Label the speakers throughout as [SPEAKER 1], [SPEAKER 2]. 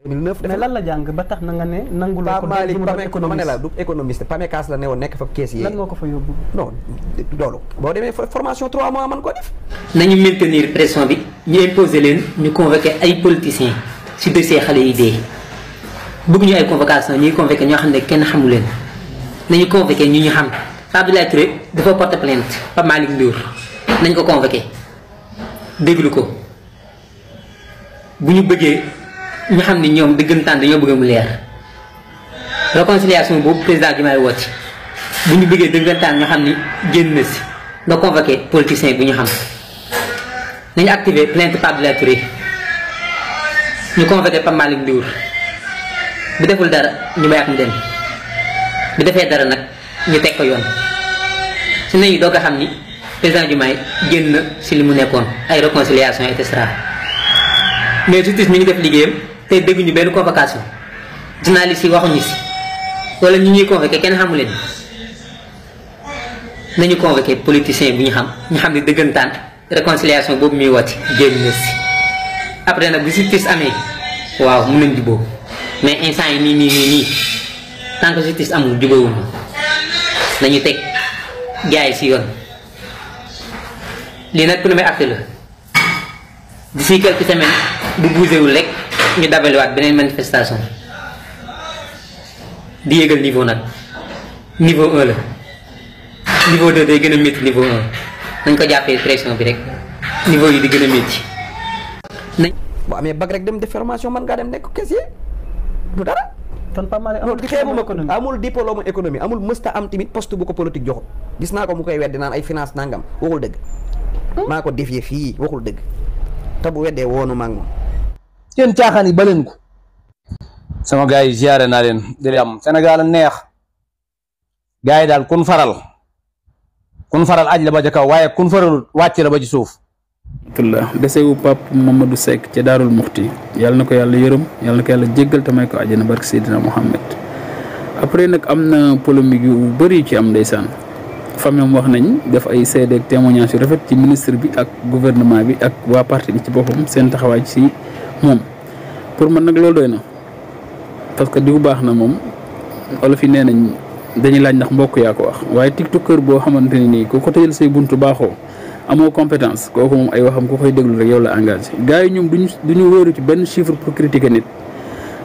[SPEAKER 1] 2009
[SPEAKER 2] mais lan la jàng ba tax na nga ne nanguloo ko
[SPEAKER 1] ma ne la du économiste PAMECAS la ne woon nekk fa caissier.
[SPEAKER 2] lan moo ko fa yóbbu.
[SPEAKER 1] non loolu boo demee formation 3 mois man ko def.
[SPEAKER 3] nañu maintenir pression bi ñu imposer leen ñu convoquer ay politiciens ci dossier xale yi dee bëgg ñu ay convocation ñuy convoquer ñoo xam ne kenn xamu leen nañu convoquer ñu xam Abdoulaye Touré dafa porter plainte Pape Malick Ndour nañ ko convoquer déglu ko bu ñu bëggee ñu xam ne ñoom dëggantaan dañoo bëgg mu leer réconciliation boobu président gi may woote bu ñu bëggee dëggantaan ñu xam ni génn na si nga convoqué politicien bu ñu xam nañu activé plainte Pape Abdoulaye Touré ñu convoqué Pape Malick Ndour bu deful dara ñu bàyyi ak mu dem bu defee dara nag ñu teg ko yoon su nañu doog a xam ni président Diomaye génn na si li mu nekkoon ay réconciliation et cetera mais justice mi ngi def liggéeyam te dégguñu benn convocation journaliste yi waxuñu si wala ñu ñuy convoqué kenn xamu leen nañu convoqué politicien bu ñu xam ne dëggantaan réconciliation boobu muy wàcc génn na si après nag bu justice amee waaw mun nañ jubóo mais instant yi nii tant que justice amul jubóowuñu nañu teg jaay si yoon lii nag premier acte la d'ici quelques semaines bu bougéwul rek ñu dabaliwaat beneen manifestation di yéegal niveau nag niveau 1 la niveau 2 day gën a métti niveau 1 nañ ko jàppee pression bi rek niveau yi di gën a métti nañ.
[SPEAKER 1] boo amee bac rek dem def formation mën ngaa dem nekk caissier du dara.
[SPEAKER 2] kon Pape Malick
[SPEAKER 1] amul diplôme économie amul mësta am tamit poste bu ko politique joxul gis naa ko mu koy weddi naan ay finance nangam waxul dëgg. maa ko défier fii waxul dëgg te bu weddee woonu maa ngi moom.
[SPEAKER 4] seen caaxaan yi baleen ko. sama gars yi ziare naa leen di am Sénégal neex gars yi daal kun faral aj la ba ca kaw waaye kun faralul wàcc la ba ci suuf.
[SPEAKER 5] alhamdulilah desewu Pape Mamadou Seck ca Daarul Muxti yàlla na ko yàlla yërëm yàlla na ko yàlla jéggal te may ko àjjana barke Seydina Mohamed après nag am na polémique yu bëri ci am ndeysaan famille wax nañ def ay seede ak témoignage yu rafet ci ministre bi ak gouvernement bi ak waa parti bi ci boppam seen taxawaay ci moom pour man nag loolu doy na parce que diw baax na moom olof yi nee nañ dañuy laaj ndax mbokk yaa ko wax waaye tiktokeur boo xamante ne nii ku ko tëjal say buntu baaxoo amoo compétence kooku moom ay waxam ku koy déglu rek yow la engagé gars yi ñoom duñu wóoru ci benn chiffre pour critiquer nit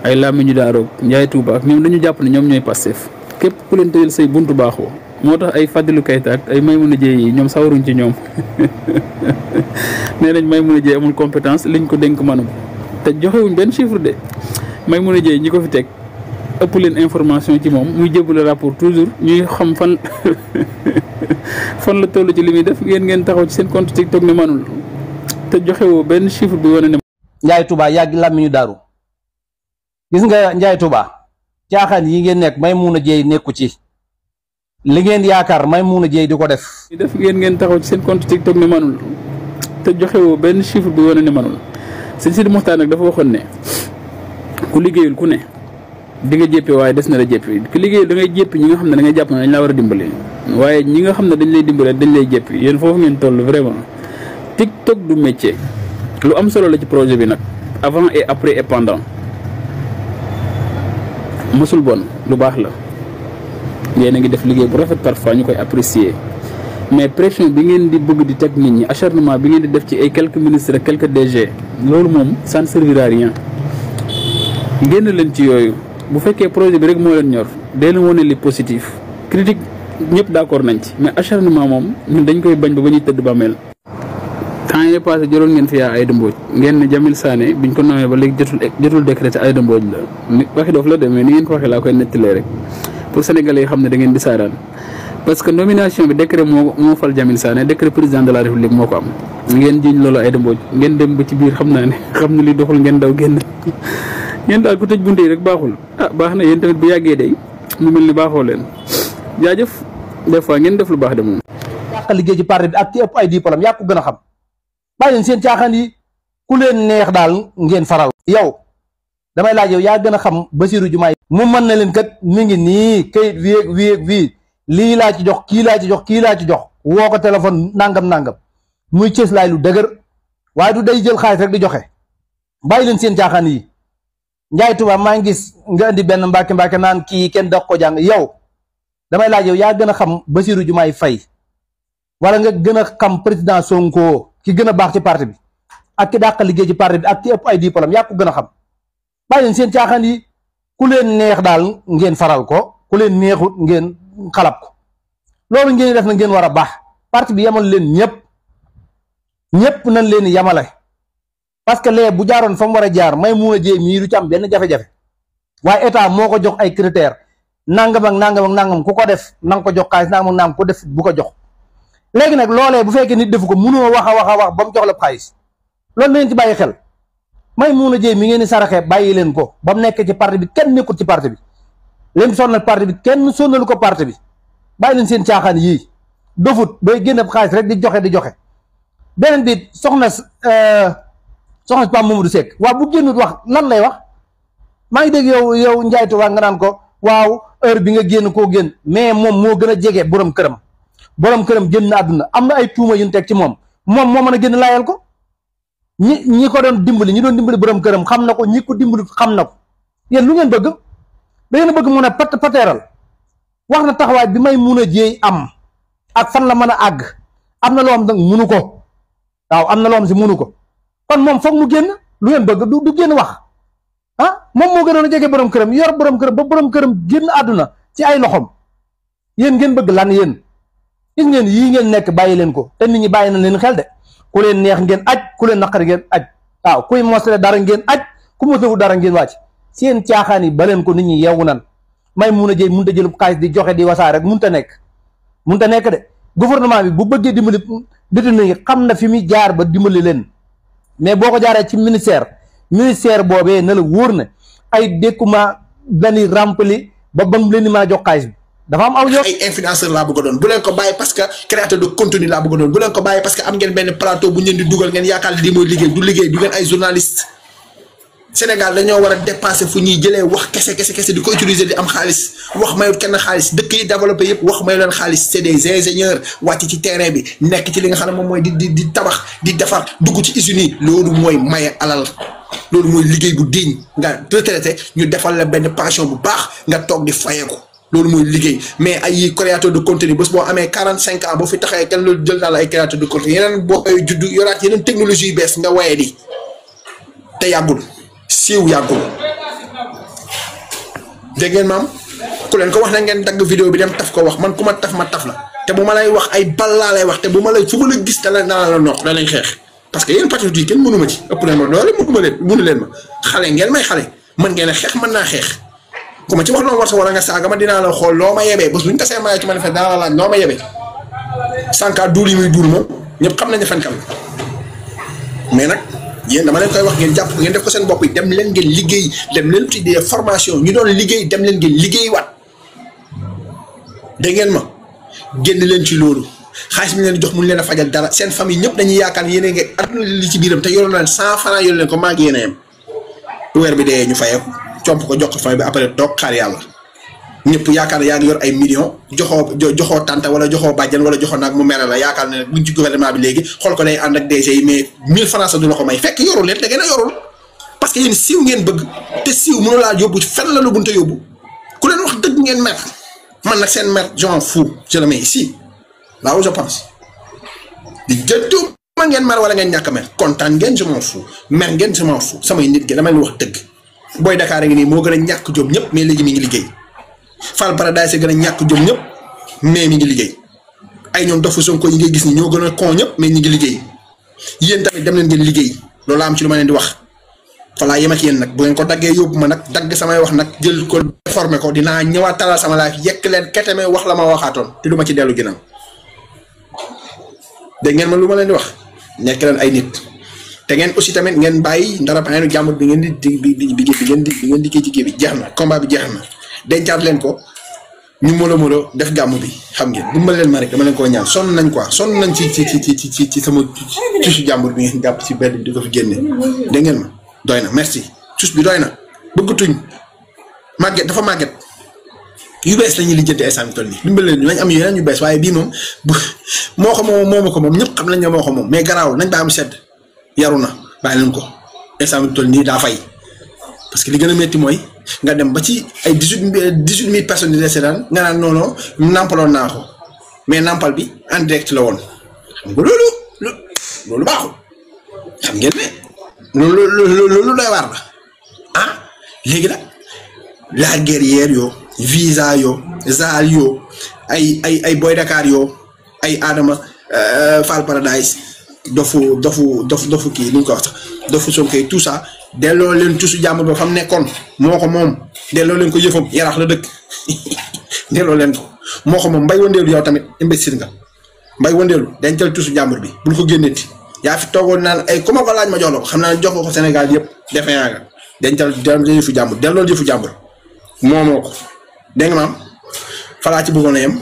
[SPEAKER 5] ay làmmiñu daaroog Njaay Tuuba ak ñoom dañu jàpp ne ñoom ñooy Pastef képp ku leen tëjal say buntu baaxoo moo tax ay Fadilou Keita ak ay Maimouna Dièye yi ñoom sawaruñ ci ñoom nee nañ Maimouna Dièye amul compétence liñ ko dénk manum te joxewuñ benn chiffre de Maimouna Dièye ñi ko fi teg ëpp leen information ci moom muy jébale rapport toujours ñuy xam fan la toll ci li muy def ngeen taxaw ci seen compte TikTok ne manul te joxewoo benn chiffre bi wane ne.
[SPEAKER 4] Njaay Tuuba yàgg làmmiñu daaru gis nga Njaay Tuuba caaxaan yi ngeen nekk Maimouna Dièye nekku ci li ngeen yaakaar Maimouna Dièye di ko def.
[SPEAKER 5] ngeen taxaw ci seen compte TikTok ne manul te joxewoo benn chiffre bi wane ne manul sëñ Sidi Moxtaar nag dafa waxoon ne ku liggéeyul ku ne di nga jéppi waaye des na la jéppi ku liggéeyul da ngay jéppi ñi nga xam ne da ngay jàpp ne dañ laa war a dimbali waaye ñi nga xam ne dañ lay dimbale dañ lay jéppi yéen foofu ngeen toll vraiment TikTok du métier lu am solo la ci projet bi nag avant et après et pendant mësul bon lu baax la yéen a ngi def liggéey bu rafet parfois ñu koy apprécier mais pression bi ngeen di bëgg di teg nit ñi acharnement bi ngeen di def ci ay quelques ministres quelques DG loolu moom ça ne servira à rien génn leen ci yooyu bu fekkee projet bi rek moo leen ñor dee leen wane li positif critique ñëpp d'accord nañ ci mais acharnement moom ñun dañ koy bañ ba ñuy tëdd ba mel. temps yii passé jëloon ngeen fi yaa Aïda Mbodj ngeen ne Jamil Sané biñ ko nommé ba léegi jotul décrété Aïda Mbodj la ni waxi doof la demee ni ngeen ko waxee laa koy nettalee rek pour sénégalais yi xam ne da ngeen di saaraan parce que nomination bi décret moo fal Jamil Sané décret président de la république moo ko am ngeen jiñ loolu Aïda Mbodj ngeen dem ba ci biir xam naa ne xam ne li doxul ngeen daw génn ngeen daal ku tëj bunte yi rek baaxul baax na yéen tamit bu yàggee day mu mel ni baaxoo leen jaajëf des fois ngeen def lu baax de moom.
[SPEAKER 4] yàq liggéey ci parti bi ak ci ëpp ay diplôme yaa ko gën a xam bàyyi leen seen caaxaan yi ku leen neex daal ngeen faral. yow damay laaj yow yaa gën a xam Bassirou Diomaye mu mën na leen kat mi ngi nii kayit wii lii laa ci jox kii laa ci jox kii laa ci jox woo ko téléphone nangam muy cëslaay lu dëgër waaye du day jël xaalis rek di joxe bàyyi leen seen caaxaan yi. Njaay Tuba maa ngi gis nga indi benn mbàkke naan kii kenn dox ko jàng yow damay laaj yow yaa gën a xam Bassirou Diomaye Faye wala nga gën a xam président Sonko ki gën a baax ci parti bi ak ki dàq liggéey ci parti bi ak ki ëpp ay diplôme yaa ko gën a xam bàyyi leen seen caaxaan yi ku leen neex daal ngeen faral ko ku leen neexut ngeen xalab ko loolu ngeen def na ngeen war a baax parti bi yamal leen ñëpp nañ leen yamale parce que lee bu jaaroon fa mu war a jaar may mun a jee mii du ci am benn jafe-jafe waaye état moo ko jox ay critères nangam ak nangam ku ko def na nga ko jox xaalis nangam ak nangam ko def bu ko jox léegi nag loolee bu fekkee nit defu ko mënoo wax a wax ba mu jox la xaalis loolu na leen ci bàyyi xel may mun a jee mi ngeen di saraxee bàyyi leen ko ba mu nekk ci parti bi kenn nekkul ci parti bi leen sonnal parti bi kenn sonnalu ko parti bi bàyyi leen seen caaxaan yii dofut bay génn xaalis rek di joxe beneen bi soxna Pape Mamadou Seck waaw bu génnut wax lan lay wax maa ngi dégg yow Ndiaye Touba nga naan ko waaw heure bi nga génn koo génn mais moom moo gën a jege borom këram génn na àdduna am na ay tuuma yu ñu teg ci moom moo mën a génn laayal ko ñi ko doon dimbali ñi doon dimbali borom këram xam na ko ñi ko dimbali xam na ko yéen lu ngeen bëgg da ngeen a bëgg mun a pateeral wax na taxawaay bi may mun a jéey am ak fan la mën a àgg am na loo xam nag munu ko waaw am na loo xam si munu ko kon moom foog mu génn lu ngeen bëgg du génn wax moom moo gënoon a jege borom këram yor borom këram ba borom këram génn àdduna ci ay loxom yéen ngeen bëgg lan yéen gis ngeen yii ngeen nekk bàyyi leen ko te nit ñi bàyyi na leen xel de ku leen neex ngeen aj ku leen naqari ngeen aj waaw kuy mosle dara ngeen aj ku moslewu dara ngeen wàcc seen caaxaan yi ba leen ko nit ñi yeewu nan may mun a jël mënut a jël xaalis di joxe di wasaare rek mënut a nekk de gouvernement bi bu bëggee dimbali détenu yi xam na fi muy jaar ba dimbali leen mais boo ko jaaree ci ministère boobee na la wóor na ay document dañuy rempli ba mu leen di mën a jox xaalis bi dafa am aw yoon.
[SPEAKER 6] ay influenceur laa bëgg a doon bu leen ko bàyyi parce que créateur de contenu laa bëgg a doon bu leen ko bàyyi parce que am ngeen benn plateau bu ñu leen di dugal ngeen yaakaar lii mooy liggéey du ngeen ay journaliste Sénégal dañoo war a dépasser fu ñuy jëlee wax kese di ko utiliser di am xaalis wax mayut kenn xaalis dëkk yi développé yëpp wax mayu leen xaalis c'est des ingénieurs wàcc ci terrain bi nekk ci li nga xam ne moom mooy di tabax di defar dugg ci usines yi loolu mooy maye alal loolu mooy liggéey bu digne nga retraité ñu defal la benn pension bu baax nga toog di fayeeku loolu mooy liggéey mais ay créateur de contenu bés boo amee 45 ans boo fi taxee kenn loolu jël naa la ay créateur de contenu yeneen boo juddu yoraat yeneen technologie yu bees nga waye di te yàggul siiw yàggul dégg ngeen maam ku leen ko wax na ngeen dagg vidéo bi dem taf ko wax man ku ma taf la te bu ma lay wax ay bal laa lay wax te bu ma lay fu ma la gis dana la noq da lañ xeex parce que yéen patriote yi kenn mënu ma ci ëpp leen ma doole mënu leen ma xale ngeen may xale mën ngeen a xeex mën naa xeex ku ma ci wax loolu war sa war a nga saaga ma dinaa la xool loo ma yebee bés bu ñu tasee maa ci manifeste daa la laaj loo ma yebee sànqa duul yi muy duul moom ñëpp xam nañ ne fenkat la mais nag yéen dama leen koy wax ngeen jàpp ngeen def ko seen bopp yi dem leen ngeen liggéey dem leen ci des formations ñu doon liggéey dem leen ngeen liggéey waat dégg ngeen ma génn leen ci loolu xaalis mi leen jox mun leen a fajal dara seen famille ñëpp dañuy yaakaar yéen a ngi àdduna li ci biiram te yoroon leen 100 francs yoroon leen ko maa ngi yéen a yem weer bi dee ñu fayee comp ko jox ko famille bi après toog xaar yàlla ñëpp yaakaar yaa ngi yor ay millions joxoo tante wala joxoo bàjjan wala joxoo naag mu mere la yaakaar ne buñ ci gouvernement bi léegi xool ko day ànd ak DG yi mais 1000 francs sa du la ko may fekk yorul leen da ngeen a yorul parce que yéen siiw ngeen bëgg te siiw mënu laa yóbbu fenn la lu bunte yóbbu ku leen wax dëgg ngeen mer man nag seen mer j'en fous je le mets ici là où je pense di jëntu ma ngeen mer wala ngeen ñàkk mer kontaan ngeen je m'en fous mer ngeen je m'en fous samay nit gi dama leen wax dëgg booy Dakar a ngi nii moo gën a ñàkk jom ñëpp mais léegi mi ngi liggéey Fall Paradise gën a ñàkk jom ñëpp mais mi ngi liggéey ay ñoom dofu Sonko yi ngay gis ni ñoo gën a con ñëpp mais ñi ngi liggéey yéen tamit dem leen ngeen liggéey loolu am ci lu ma leen di wax falaa yem ak yéen nag bu ngeen ko daggee yóbbu ma nag dagg samay wax nag jël ko déformé ko dinaa ñëwaat talal sama laaf yekk leen keteme wax la ma waxaatoon te du ma ci dellu ginnaaw dégg ngeen ma lu ma leen di wax nekk leen ay nit te ngeen aussi tamit ngeen bàyyi ndara paanu jàmbur bi ngeen di kii ci kii bi jeex na combat bi jeex na dencaat leen ko ñu molo def gàmmu bi xam ngeen dimbal leen ma rek dama leen koo ñaan sonn nañ quoi sonn nañ ci sama tuuti jàmbur bi ngeen jàpp ci benn di ko fi génne dégg ngeen ma doy na merci tuus bi doy na bëggatuñ màgget dafa màgget yu bees la ñuy lijjanti ay sànni tool yi dimbal leen nañ am yeneen yu bees waaye bii moom moo ko moom ñëpp xam nañ ne moo ko moom mais garaawul nañ baa am sedd yaru na bàyyi leen ko instant bi toll nii daa fay parce que li gën a métti mooy nga dem ba ci ay 18 000 personnes di seetaan nga naan non nampaloon naa ko mais nampal bi en direct la woon xam nga loolu baaxul xam ngeen ne loolu doy waar la ah léegi nag la guerrière yoo visa yoo zaal yoo ay Boy Dakar yoo ay Adama Fall Paradise dofu kii ni ñu ko wax sax dofu Sonko tout ça delloo leen tusu jàmbur ba fa mu nekkoon moo ko moom delloo leen ko yëfam Yaraax la dëkk delloo leen ko moo ko moom Mbay Wëndeelu yow tamit imbécile nga Mbay Wëndeelu dencal tusu jàmbur bi bul ko génneeti yaa fi toogoon naan ay ku ma ko laaj ma jox la ko xam naa jox nga ko Sénégal yëpp defe naa nga dencal yëfu jàmbur delloo yëfu jàmbur moomoo ko dégg nga maam falaa ci bëggoon a yem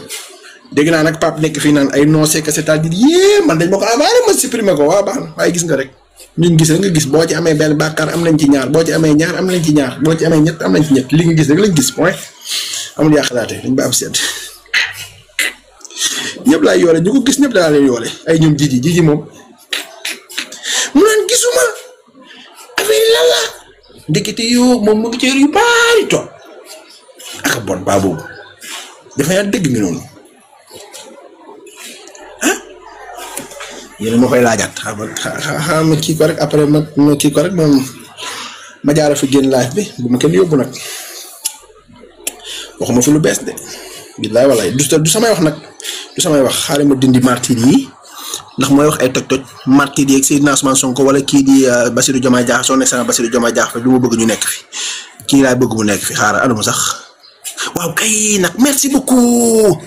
[SPEAKER 6] dégg naa nag Pape nekk fii naan ay non c'est que c'est-à-dire yee man dañ ma ko amaale ma supprimer ko waaw baax na waaye gis nga rek ñun gis rek nga gis boo ci amee benn bàkkaar am nañ ci ñaar boo ci amee ñaar am nañ ci ñaar boo ci amee ñett am nañ ci ñett li nga gis rek lañ gis point amul yaa xalaatee dañ ba am seet ñëpp laay yoole ñu ko gis ñëpp daa leen yoole ay ñoom jiji moom mu naan gisuma affaire lan la ndekete yoo moom mu ngi ci yu baari toog ak bon baa boobu dafa yaa dëgg mi noonu ah yéen ma koy laajaat xam ma kii ko rek après ma kii ko rek moom ma jaara fi génn live bi bu ma kenn yóbbu nag waxuma fi lu bees de billaay walaay du samay wax nag du samay wax xaaral ma dindi martyr yi ndax mooy wax ay toj martyr yi ak Seydina Ousmane Sonko wala kii di Bassirou Diomaye Diakhar son excellence Bassirou Diomaye Diakhar lu ma bëgg ñu nekk fi kii laay bëgg mu nekk fi xaaral aduma sax waaw kay nag merci beaucoup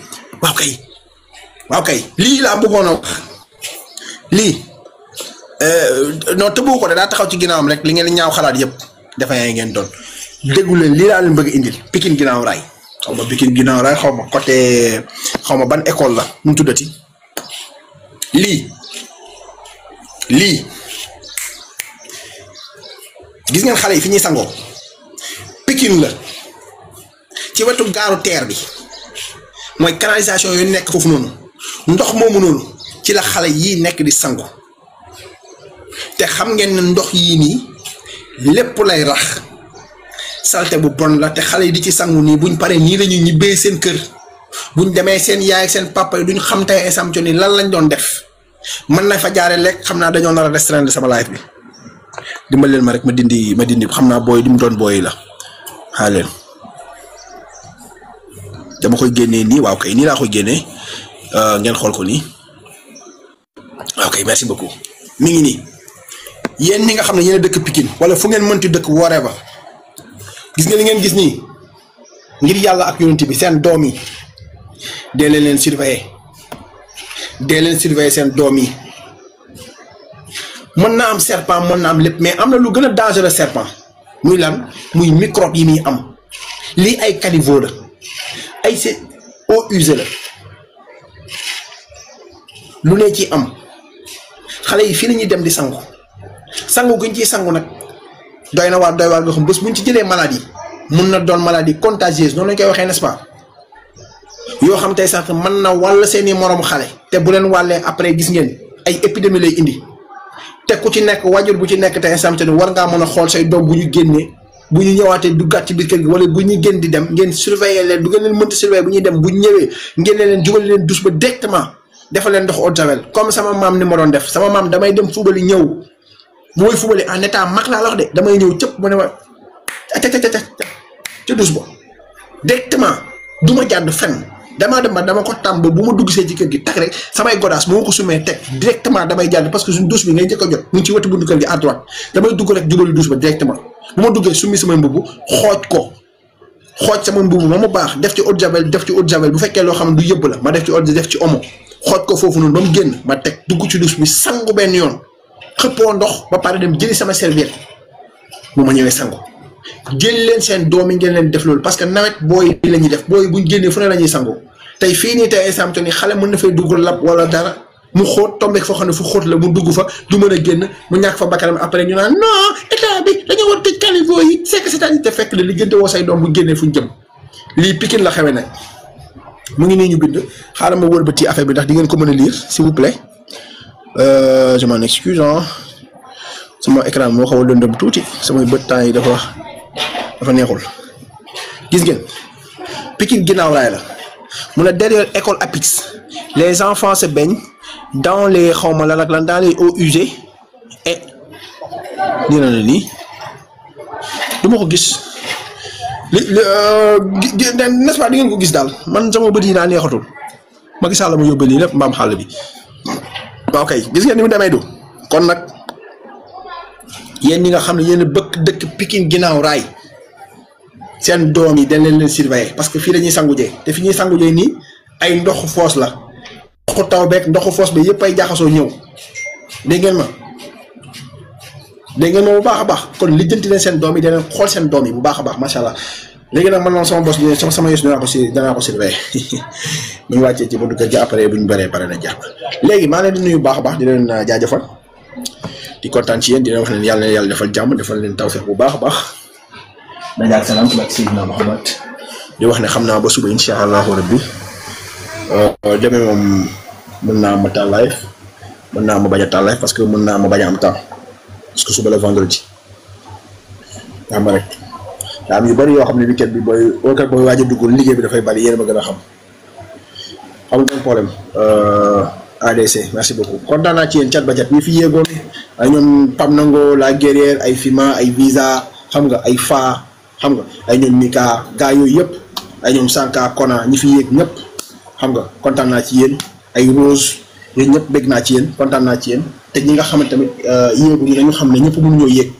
[SPEAKER 6] waaw kay lii laa bëggoon a wax lii non tëboo ko de daa taxaw ci ginnaawam rek li ngeen ñaaw xalaat yëpp dafa yaay ngeen doon déggu leen lii laa leen bëgg indil Pikine ginnaaw raay xaw ma Pikine ginnaaw raay xaw ma côté xaw ma ban école la nu mu tuddati lii gis ngeen xale yi fi ñuy sangoo Pikine la ci wetu gaaru teer bi mooy canalisation yooyu nekk foofu noonu ndox moomu noonu ci la xale yii nekk di sangu te xam ngeen ne ndox yii nii lépp lay rax salte bu bon la te xale yi di ci sangu nii buñ paree nii lañuy ñibbee seen kër buñ demee seen yaay ak seen papa yi duñ xam tey examtion ni lan lañ doon def mën na fa jaare lekk xam naa dañoo nar a restreindre sama life bi dimbal leen ma rek ma dindi xam naa booy di mu doon booy la xaa leen dama koy génnee nii waaw kay nii laa koy génnee ngeen xool ko nii waaw kay merci beaucoup mi ngi nii yéen ñi nga xam ne yéen a dëkk Pikine wala fu ngeen mënti dëkk whatever gis nga li ngeen gis nii ngir yàlla ak yonent bi seen doom yi dee leen surveiller seen doom yi mën naa am serpent mën naa am lépp mais am na lu gën a dangereux serpent muy lan muy microbe yi muy am lii ay caniveau la ay c'est eau usée la lu ne ci am xale yi fii la ñuy dem di sangu guñ ciy sangu nag doy na waar nga xam bés buñ ci jëlee maladie mun na doon maladie contagieuse noonu lañ koy waxee n'est-ce pas yoo xam tey sax mën na wàll seeni moroom xale te bu leen wàllee après gis ngeen ay épidémie lay indi te ku ci nekk wajur bu ci nekk te instant ni war ngaa mën a xool say doom bu ñu génnee bu ñu ñëwaatee duggaat ci biir kër gi wala bu ñuy génn di dem ngeen surveiller leen bu ngeen leen mënti surveiller bu ñuy dem bu ñëwee ngeen leen jubali leen douche ba directement defal leen ndox eau de javel comme sama maam ni ma doon def sama maam damay dem fubali ñëw bu may fubali en état mag laa wax de damay ñëw cëpp mu ne ma ca douche ba directement du ma jàdd fenn damaa dem ba dama ko tàmm ba bu ma dugg see ci kër gi tak rek samay godaas moo ko sumee teg directement damay jàdd parce que suñ douche bi ngay njëkk a jot mu ngi ci wetu buntu kër gi à droite damay dugg rek jubali douche ba directement bu ma duggee summi samay mbubu xooj sama mbubu ba mu baax def ci eau de javel bu fekkee loo xam ne du yëbb la ma def ci eau de def ci omo xooj ko foofu noonu ba mu génn ma teg dugg ci douche bi sangu benn yoon xëppoo ndox ba pare dem jëli sama serviette bu ma ñëwee sangu jël leen seen doom yi ngeen leen def loolu parce que nawet booy la ñuy def booy buñ génnee fu ne la ñuy sangu tey fii nii tey exemple ni xale mën na fay dugg lab wala dara mu xóot tombé foo xam ne fu xóot la mu dugg fa du mën a génn mu ñàkk fa bakkanam après ñu naan non état bi dañoo war tëj caniveau yi c'est que c'est-à-dire te fekk la li gënte woo say doom bu génnee fu ñu jëm lii Pikine la xewe nag mu ngi nii ñu bind xaaral ma wëlbati affaire bi ndax di ngeen ko mën a lire s'il vous plaît je m'en excuse sama écran moo xaw a lëndëm tuuti samay bët temps yi dafa wax dafa neexul gis ngeen Pikine ginnaaw raay la mu ne derrière école Apix les enfants se baignent dans les xawma lan ak lan dans les eaux usées et nii na nii du ma ko gis n'est-ce pas di ngeen ko gis daal man sama bët yi naa neexatul ma gis la mu yóbbee lii lépp mbaam xàll bi waaw kay gis ngeen ni mu demee du kon nag yéen ñi nga xam ne yéen bëkk dëkk Pikine ginnaaw raay seen doom yi dañ leen surveiller parce que fii dañuy sangujee te fi ñuy sangujee nii ay ndoxu foos la ndoxu taw beeg ndoxu foos bi yëpp ay jaxasoo ñëw dégg ngeen ma bu baax a baax kon lijjanti leen seen doom yi danañ xool seen doom yi bu baax a baax macha allah léegi nag man noonu sama bos sama yos danaa ko surveiller bu ñu wàccee ci buntu kër gi après bu ñu bëree pare na jàpp léegi maa leen di nuyu bu baax a baax di leen jaajëfal di kontaan ci yéen di leen wax ne yàlla na yàlla defal jàmm defal leen tawfeex bu baax a baax dajaak salaam ci Seydina Muhammad di wax ne xam naa ba suba insha allahu rabbi demee moom mën naa ma taal live mën naa ma bañ a taal live parce que mën naa ma bañ a am temps parce que suba la vendredi daa ma rek daa am yu bëri yoo xam ne weekend bi booy waaj a dugg liggéey bi dafay bari yéen ma gën a xam amul benn problème ADC merci beaucoup kontaan naa ci yéen cat ba cat ñi fi yéegoon ay ñoom Pam Nango la guerrière ay Fima ay Visa xam nga ay Fa xam nga ay ñoom Mika gaa yooyu yëpp ay ñoom Sanka Kona ñi fi yéeg ñëpp xam nga kontaan naa ci yéen ay Rose yéen ñëpp bégg naa ci yéen kontaan naa ci yéen te ñi nga xamante tamit yéeguñu dañu xam ne ñëpp mënuñoo yéeg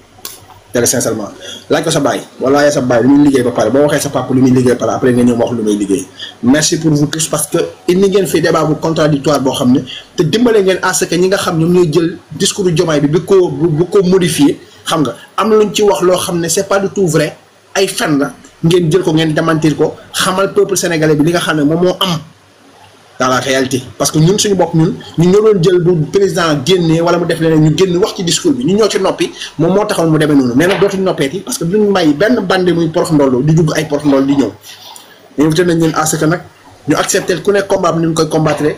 [SPEAKER 6] très sincèrement laaj ko sa baay wala yaa sa baay lu muy liggéey ba pare boo waxee sa papa lu muy liggéey ba pare après nga ñëw wax lu muy liggéey merci pour vous tous parce que indi ngeen fi débat bu contradictoire boo xam ne te dimbale ngeen à ce que ñi nga xam ñoom ñooy jël discours Diomaye bi bu ko modifier xam nga am luñ ci wax loo xam ne c'est pas du tout vrai ay fen la ngeen jël ko ngeen démentir ko xamal peuple sénégalais bi li nga xam ne moom moo am dans la réalité parce que ñun suñu bopp ñun ñoo doon jël bu président génnee wala mu def leneen ñu génn wax ci discours bi ñu ñoo ci noppi moom moo taxoon mu demee noonu mais nag dootuñu noppeeti parce que duñ may benn bande muy porox ndollu di dugg ay porox ndollu di ñëw invité nañ leen à ce que nag ñu accepter ku ne combat bi ni ñu koy combattre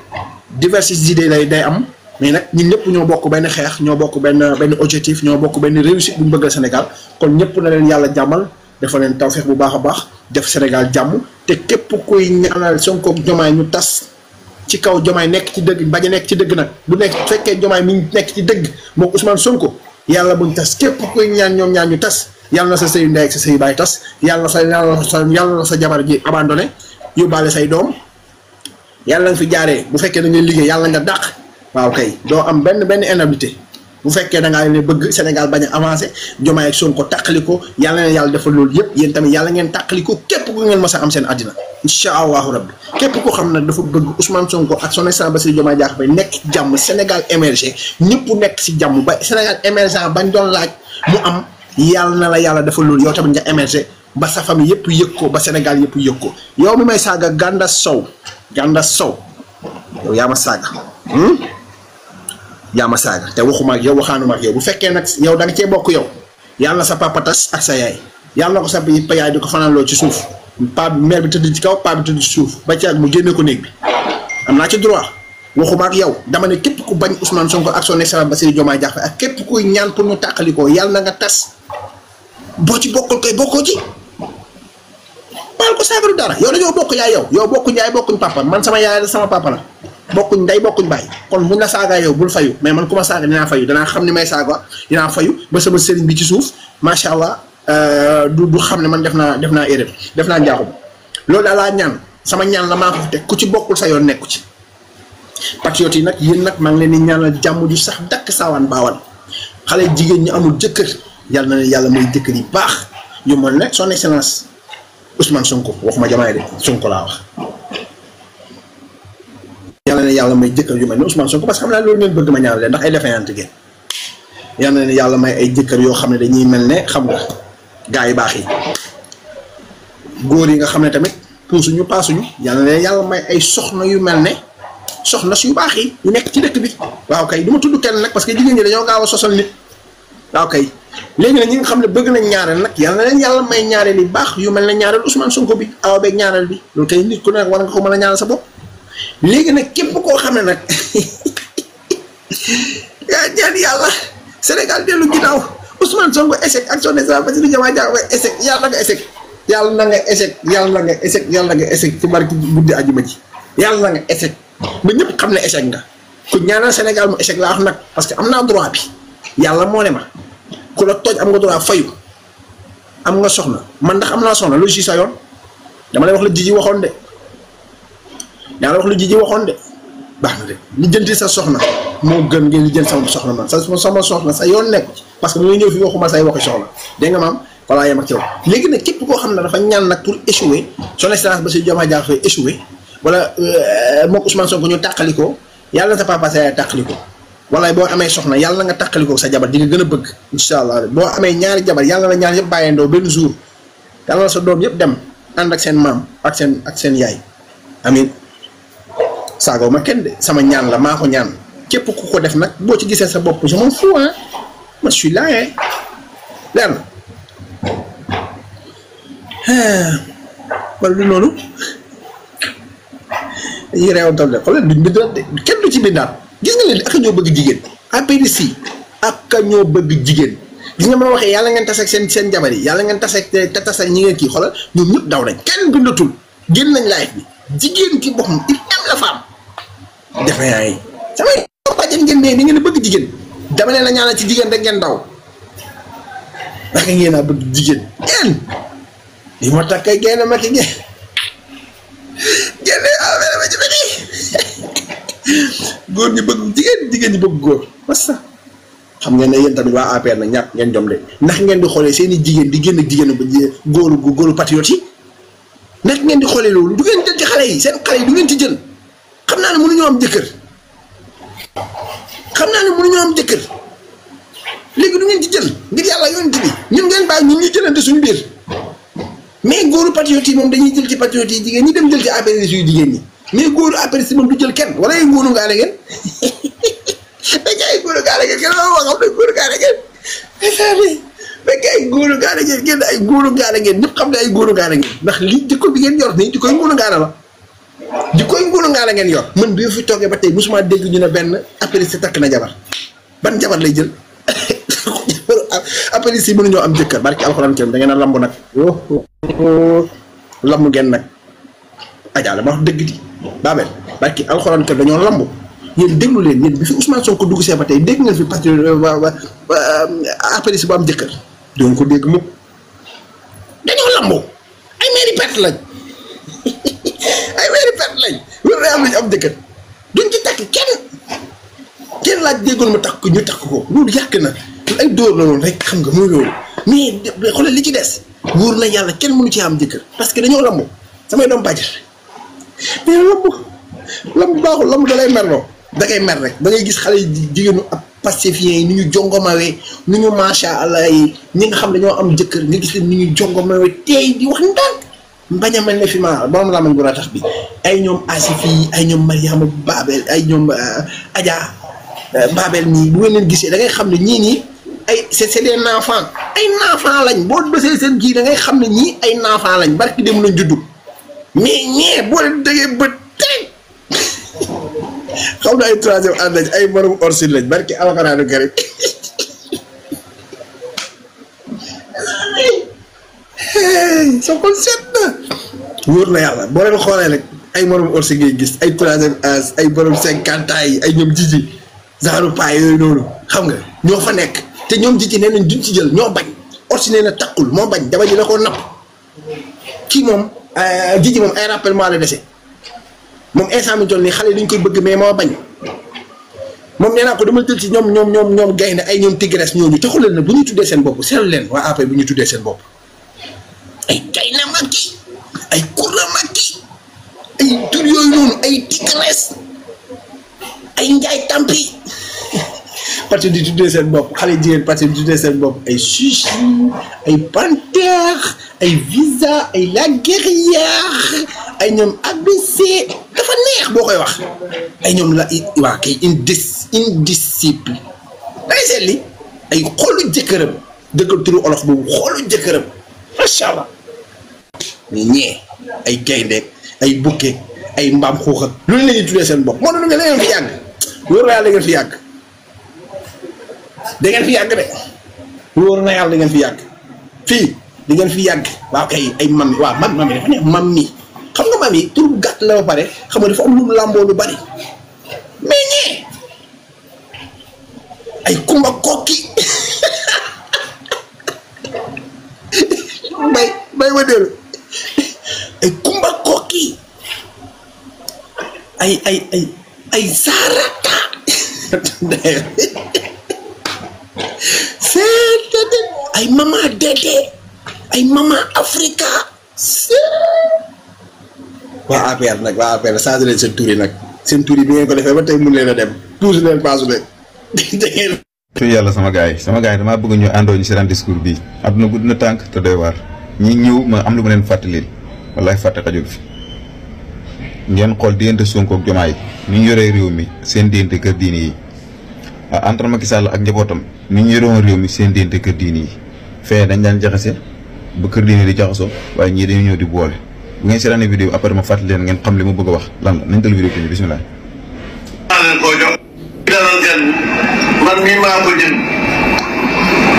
[SPEAKER 6] diverses idées day am mais nag ñun ñëpp ñoo bokk benn xeex ñoo bokk benn objectif ñoo bokk benn réussite bu ñu bëggal Sénégal kon ñëpp na leen yàlla jàmmal dafa leen tawfeex bu baax a baax def Sénégal jàmm te képp kuy ñaanal Sonko ak Diomaye ñu tas ci kaw Diomaye nekk ci dëgg bañ a nekk ci dëgg nag bu nekk fekkee Diomaye mi nekk ci dëgg moom Ousmane Sonko yàlla buñ tas képp kuy ñaan ñoom ñaan ñu tas yàlla na sa sëyu ndey ak sa sëyu baay tas yàlla na sa jabar ji abandonné yóbbaale say doom yàlla nga fi jaaree bu fekkee da ngay liggéey yàlla nga dàq waaw kay doo am benn inabilité bu fekkee da ngaa ne bëgg Sénégal bañ a avancé Diomaye ak Sonko tàqali ko yàlla na yàlla defal loolu yëpp yéen tamit yàlla ngeen tàqali ko képp ku ngeen mës a am seen àddina incha allahu rabbi képp ko xam ne dafa bëgg Ousmane Sonko ak son excellence Bassirou Diomaye Diakhar Faye nekk ci jàmm Sénégal émergé ñëpp nekk si jàmm ba Sénégal émergent bañ doon laaj mu am yàlla na la yàlla defal loolu yow tamit nga émergé ba sa famille yëpp yëg ko ba Sénégal yëpp yëg ko yow mi may saaga Ganda Sow yow yaa ma saaga yaa ma saaga te waxuma ak yow waxaanuma ak yow bu fekkee nag yow da nga cee bokk yow yàlla na sa papa tas ak sa yaay yàlla na ko sa yaay di ko fanaan loo ci suuf paa bi mère bi tëdd ci kaw paa bi tëdd ci suuf ba ci ak mu génne ko néeg bi am naa ci droit waxuma ak yow dama ne képp ku bañ Ousmane Sonko ak son excellence Bassirou Diomaye Diakhar Faye ak képp kuy ñaan pour ñu tàqali ko yàlla na nga tas boo ci bokkul koy bokkoo ci baal ko saagaru dara yow dañoo bokk yaay yow bokkuñ yaay bokkuñ papa man sama yaay la sama papa la bokkuñ ndey bokkuñ baay kon buñ la saagaa yow bul fayu mais man ku ma saaga dinaa fayu danaa xam ni may saaga dinaa fayu ba sama sëriñ bi ci suuf macha allah du xam ne man def naa erreur def naa njaaxum loolu daal laa ñaan sama ñaan la maa ko fi teg ku ci bokkul sa yoon nekku ci patriote yi nag yéen nag maa ngi leen di ñaanal jàmm ju sax dakk saawaan baawaan xale jigéen ñi amul jëkkër yàlla na ne yàlla mooy jëkkër yi baax yu mel ne son excellence Ousmane Sonko waxuma Diomaye de Sonko laa wax yàlla na yàlla may jëkkër yu mel ne Ousmane Sonko parce que xam naa loolu ngeen bëgg ma ñaanal leen ndax ay défaillante ngeen yàlla na yàlla may ay jëkkër yoo xam ne dañuy mel ne xam nga gaa yi baax yi góor yi nga xam ne tamit puusuñu paasuñu yàlla na yàlla may ay soxna yu mel ne soxna su baax yi yu nekk ci dëkk bi waaw kay du ma tudd kenn nag parce que jigéen ñi dañoo gaaw a sosal nit waaw kay léegi nag ñi nga xam ne bëgg nañ ñaareel nag yàlla na leen yàlla may ñaareel yu baax yu mel ne ñaareel Ousmane Sonko bi awa beeg ñaareel bi loolu kay nit ku ne war nga ko mën a ñaanal sa bopp léegi nag képp koo xam ne nag yaa ñaan yàlla Sénégal dellu ginnaaw Ousmane Sonko échec ak son excellence Bassirou Diomaye Diakhar Faye échec yàlla nga échec yàlla na nga échec yàlla nga échec yàlla nga échec ci barki guddi àjjuma ji yàlla na nga échec ba ñëpp xam ne échec nga ku ñaanal Sénégal mu échec laa wax nag parce que am naa droit bi yàlla moo ne ma ku la tooñ am nga droit fayu am nga soxna man ndax am naa soxna lu ci sa yoon dama lay wax la Jiji waxoon de yaa la wax lu Jiji waxoon de baax na de li jënti sa soxna moo gën ngeen li jënt sama soxna man sama soxna sa yoon nekk parce que mu ñëw fi waxuma say waxi soxna dégg nga maam voilà yem ak ci yow léegi nag képp koo xam ne dafa ñaan nag pour échouer son excellence Bassirou Diomaye Diakhar Faye échouer wala moom Ousmane Sonko ñu tàqalikoo yàlla na sa papa sa yaay tàqalikoo wala boo amee soxna yàlla nga tàqalikoo sa jabar di nga gën a bëgg incha allah boo amee ñaari jabar yàlla na ñaar yëpp bàyyendoo benn jour yàlla na sa doom yëpp dem ànd ak seen maam ak seen yaay amin saagoo ma kenn de sama ñaan la maa ko ñaan képp ku ko def nag boo ci gisee sa bopp je m'en fous hein ma suis là hein leer na wala du noonu dañuy reewantal de xoolal duñ bindaat de kenn du ci bindaat gis nga leen ak ñoo bëgg jigéen APDC ak ñoo bëgg jigéen gis nga ma waxee yàlla ngeen tas ak seen jabar yi yàlla ngeen tas ak ñi ngeen kii xoolal ñoom ñëpp daw nañ kenn bindatul génn nañ live bi jigéen ki boppam il aime la femme defe naa yi samay bàjjen ngeen ne ni ngeen bëgg jigéen dama leen la ñaanal ci jigéen rek ngeen daw ndax ngeen a bëgg jigéen ngeen li ma tax kay génn ma ki génne affaire ba ci bëri góor ñi bëgg jigéen ñi bëgg góor parce que xam ngeen ne yéen tamit waa APR nag ñàkk ngeen jom de ndax ngeen di xoolee seen i jigéen di génn jigéen ba góoru patriote yi ndax ngeen di xoolee loolu du ngeen jël ci xale yi seen xale yi du ngeen ci jël xam naa ne mënuñoo am jëkkër léegi du ngeen ci jël ngir yàlla yonent bi ñun ngeen bàyyi ñun ñu jëlante suñu biir mais góoru patriote yi moom dañuy jël ci patriote yi jigéen ñi dem jël ci APR suñu jigéen ñi mais góoru APR si moom du jël kenn wala ay ngóoru ngaale ngeen dañ ay góoru ngaale ngeen kenn ma xam ne góoru ngaale ngeen fekk ay góoru ngaale ngeen génn ay góoru ngaale ngeen ñëpp xam ne ay góoru ngaale ngeen ndax lii jikko bi ngeen yor nii jikkoy ngóoru ngaale la jikkoy ngóoru ngaale ngeen yor man bi fi toogee ba tey mosuma dégg ñu ne benn APR si takk na jabar ban jabar lay jël APR si mënuñoo am jëkkër barki alxuraan kenn da ngeen a lamb nag lamb ngeen nag Adja la ma wax dëgg di Babel barki alxuraan kenn dañoo lamb yéen déglu leen yéen bi fi Ousmane Sonko dugg see ba tey dégg ngeen fi parce que APR si bu am jëkkër doon ko dégg mukk dañoo lamb ay mairie perte lañ loolu day am nañu am jëkkër duñ ci takk kenn laaj déggoon ma takk ñu takk ko loolu yàq na ay dóor la loolu rek xam nga mooy loolu mais xoolal li ci des wóor na yàlla kenn mënu ci am jëkkër parce que dañoo lamb samay doom bàjjal mais lamb baaxul lamb da lay merloo da ngay mer rek da ngay gis xale yi jigéenu ab pacifiens yi ni ñu jongomawee ni ñu macha allah yi ñi nga xam dañoo am jëkkër nga gis leen ni ñu jongomawee tey di wax ndànk mbañ a mel ne fi ma borom lamañ bu tax bi ay ñoom Asifi ay ñoom Mariama Babel ay ñoom Adja Babel nii bu ngeen leen gisee da ngay xam ne ñii nii ay c'est des enfants ay enfants lañ boo bësee seen kii da ngay xam ne ñii ay enfants lañ barki dem lañ juddu mais ñee boo leen déggee bët tey xam na ay troisième ànd lañ ay borom orsin lañ barki alxuraanu karim soo ko seet na wóor na yàlla boo leen xoolee rek ay borom orsin ngay gis ay troisième âge ay borom 50 ans yi ay ñoom jiji genre paa yooyu noonu xam nga ñoo fa nekk te ñoom jiji nee nañ duñ ci jël ñoo bañ orsi nee na takkul moo bañ dama ji la ko napp kii moom jiji moom ay rappellement la dese moom instant mi toll nii xale yi dañ koy bëgg mais moo bañ moom nee naa ko dama jël ci ñoom gaynde ay ñoom tigres ñooñu taxul leen nag bu ñu tuddee seen bopp seetlu leen waa après bu ñu tuddee seen bopp ay gaynde makki ay kurra makki ay tur yooyu noonu ay tigres ay njaay tampi parce que di tuddee seen bopp xale jigéen parce que di tuddee seen bopp ay chichi ay panthère ay visa ay la guerrière ay ñoom ABC dafa neex boo koy wax ay ñoom la waa kay indisciple day seet li ay xoolu jëkkëram dëggal turu olof boobu xoolu jëkkëram macha allah mais ñee ay gaynde ay bukke ay mbaam xuux ak loolu la ñuy tuddee seen bopp moo doon nga leen fi yàgg wóor na yàlla da ngeen fi yàgg de wóor na yàlla di ngeen fi yàgg fii di ngeen fi yàgg waaw kay ay mami waaw mami dafa ne mami xam nga mami tur bu gàtt la ba pare xam nga dafa am lu mu làmboo lu bari mais ñee ay kumba kokki bay wëndeel ay kumba kokki ay sarata ay mama Dede ay mama Africa waa APR nag waa APR changé leen seen tur yi nag seen tur yi bi ngeen ko defee ba tey mun leen a dem tuuti leen paasu leen
[SPEAKER 7] tu yàlla sama gars yi damaa bëgg ñu àndoo ñu seetaan discours bii àdduna gudd na tànk te doy waar ñi ñëw ma am lu ma leen fàttalil wallaay fàtte xajul fi ngeen xool diggante Sonko ak Diomaye ni ñu yoree réew mi seen diggante kër diini yi entre Macky Sall ak njabootam ni ñu yoroon réew mi seen diggante kër diini yi fee dañ daan jaxase ba kër diini di jaxasoo waaye ñii dañu ñëw di boole bu ngeen seetaanee vidéo après ma fàttali leen ngeen xam li ma bëgg a wax lan la nañ dal vidéo bi bismillah
[SPEAKER 8] leen koo jox dalal gan man mii maa ko jënd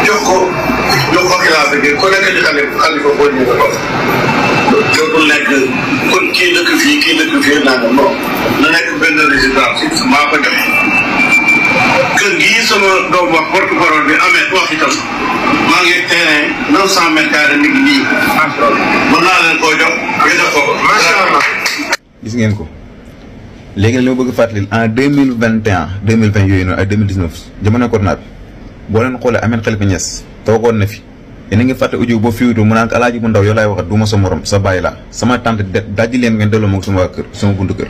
[SPEAKER 8] jox ko xilaafa gi ku nekk di xalifa boo ñu ko toog dootul nekk kon kii dëkk fii nangam non na nekk benn résidence maa ko joxe kër gii sama doom wax porte-parole bi amee wax itam maa ngi terrain 900 mètres carrés mi ngi nii mën naa leen koo jox nga jox ko macha allah.
[SPEAKER 7] gis ngeen ko léegi nag li ma bëgg a fàttali en 2021 2020 yooyu noonu ay 2019 jamono corona bi boo leen xoolee Ahmed Khalifa Niass toogoon na fi yéen a ngi fàtte audio boo fiwutu mu naan alaaji bu ndaw yow laay waxat du ma sa morom sa bàyyi laa sama tante dajji leen ngeen delloo ma sama kër sama buntu kër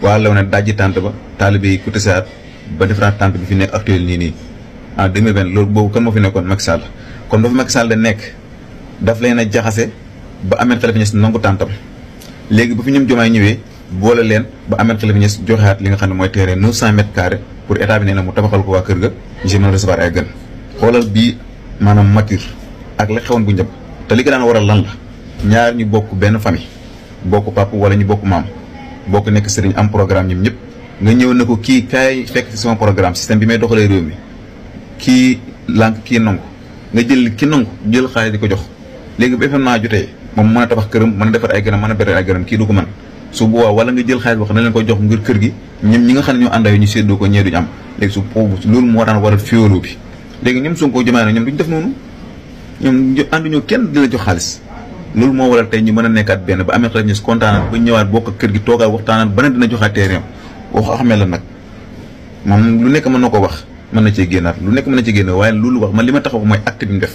[SPEAKER 7] waa law ne dajji tante ba taalibe yi ku tasaat ba defaraat tante bi fi nekk actuel nii en 2020 loolu boobu kan moo fi nekkoon Macky Sall kon dafa Macky Sall da nekk daf leen a jaxase ba Ahmed Khalifa Niass nangu tàntam léegi ba fi ñoom Diomaye ñëwee boole leen ba Ahmed Khalifa Niass joxeaat li nga xam ne mooy terrain 900 mètres carrés pour état bi nee na mu tabaxal ko waa kër ga ñu mën a recevoir ay gën xoolal bii maanaam mature ak la xewoon bu njëkk te li ko daan waral lan la ñaar ñu bokk benn famille bokk papa wala ñu bokk maam bokk nekk sëriñ am programme ñoom ñëpp nga ñëw ne ko kii kaay fekk ci sama programme système bi may doxalee réew mi kii lànk kii nangu nga jël ki nangu jël xaalis di ko jox léegi bu événement jotee moom mën a tabax këram mën a defar ay gënam mën a beral ay gënam kii du ko mën su boobaa wala nga jël xaalis wax na leen ko jox ngir kër gi ñoom ñi nga xam ne ñoo àndayo ñu séddoo ko ñee duñu am léegi su boobu loolu moo daan waral féewaloo bi léegi ñoom Sonko Diomaye na ñoom duñu def noonu ñoom ànduñoo kenn di la jox xaalis loolu moo waral tey ñu mën a nekkaat benn ba amee xel ñu kontaanaat ba ñëwaat bokk ak kër gi toogaat waxtaanaat ba ne dina joxaat terrain wax xamee la nag moom lu nekk mën na ko wax mën na cee génnaat lu nekk mën na cee génn waaye loolu wax man li ma taxaw mooy acte bi mu def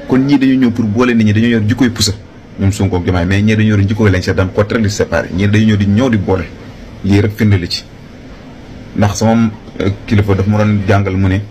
[SPEAKER 7] kon ñii dañu ñëw pour boole nit ñi dañoo yor jikkoy pusa ñoom Sonko ak Diomaye mais ñii dañoo yor jikkoy lañ seet daan ko très séparé ñii dañu ñëw di boole lii rek firnde la ci ndax sama kilifa daf ma doon jàngal mu ne